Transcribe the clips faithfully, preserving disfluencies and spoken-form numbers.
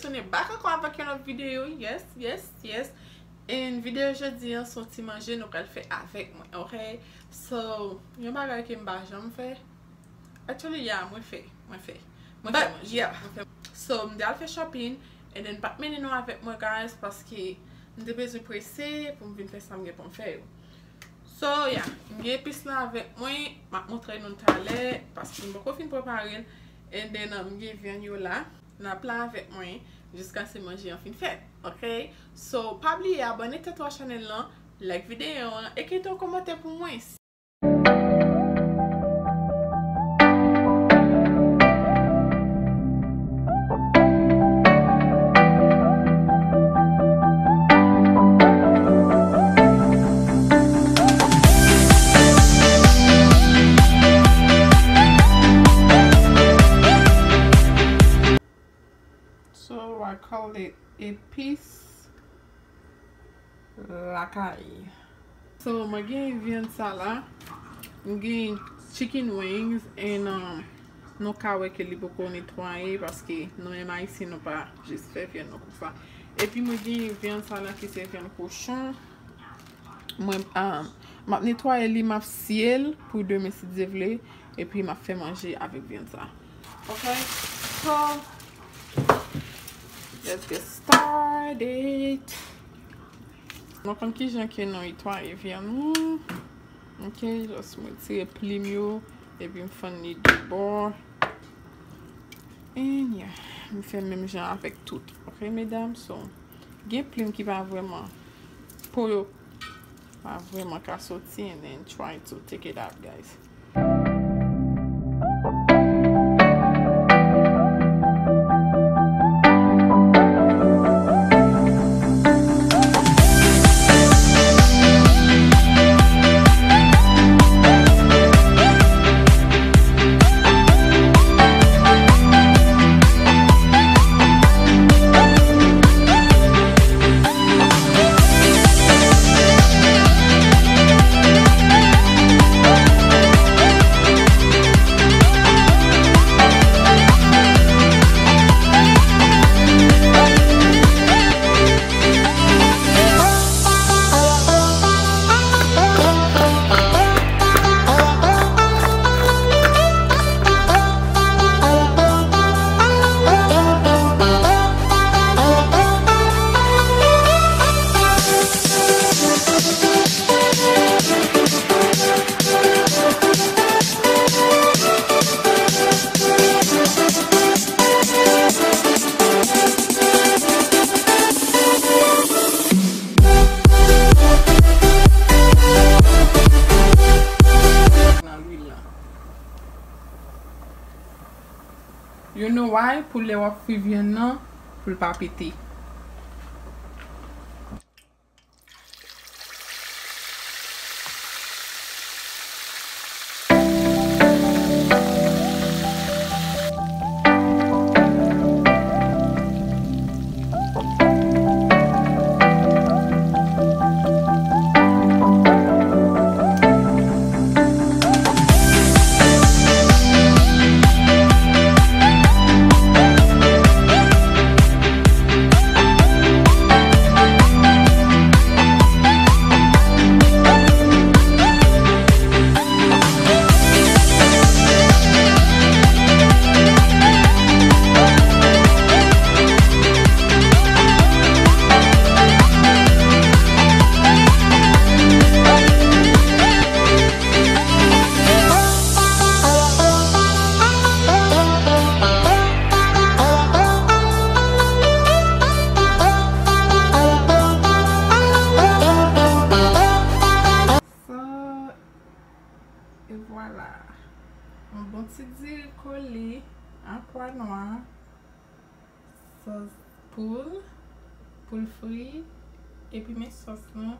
Tounen back ankò avèk yon lòt videyo, yes, yes, yes. And videyo jodi an se yon ti manje nou pral fè avèk mwen, ok? So, yon bagay ke m pa janm fè. Actually, yeah, mwen fè, mwen fè. Mwen fè manje, yeah, mwen fè. So, m te al fè shopping, and then m pa t mennen nou avèk mwen, guys, paske m te bezwen prese pou m vin fè sa m gen pou m fè yo. So, yeah, m gen epis lan avèk mwen, m ap montre nou talè, paske m poko fin prepare l. And then, um, m gen vyann yo la. N ap la avèk mwen jiskaske manje an fin fèt, ok? So, pa bliye abòne tèt ou a chanèl lan, like videyo an, e kite yon kòmantè pou mwen. So, I call it epis lakay. So, mwen gen vyann sa la. Mwen gen chicken wings and, um, nou ka wè ke li poko netwaye paske nou menm Ayisyen nou pa jis fè vyann nou konsa. Epi mwen gen vyann sa la ki se vyann kochon. Mwen, um, m ap netwaye li, m ap siye l pou demen si Dye vle, epi m ap fè manje avèk vyann sa. Ok? So, let's get started. Nou konn kijan ke nou netwaye vyann nou. Ok, just mwen tire plim yo, epi m fann li de bò. And yeah, m fè menm jan avèk tout. Ok, medam? So, gen plim ki pa vrèman, po yo pa vrèman ka soti, and then try to take it out, guys. Nan lwil la. You know why? Pou lè w ap fri vyann nan, pou l pa pete. So, e vwala. Yon bon ti diri kole an pwa nwa. Sòs poul, poul fri, epi men sòs lan,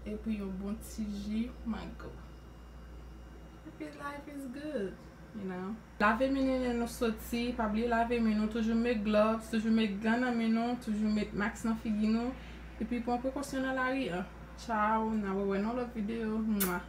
epi yon bon ti ji mango. Epi life is good, you know. Lave men nou lè nou soti, pa bliye lave men nou, toujou met gloves, toujou met gan nan men nou, toujou met mask nan figi nou, epi pran prekosyon nan lari an. Ciao, n a wè wè nan lòt videyo. Mwa.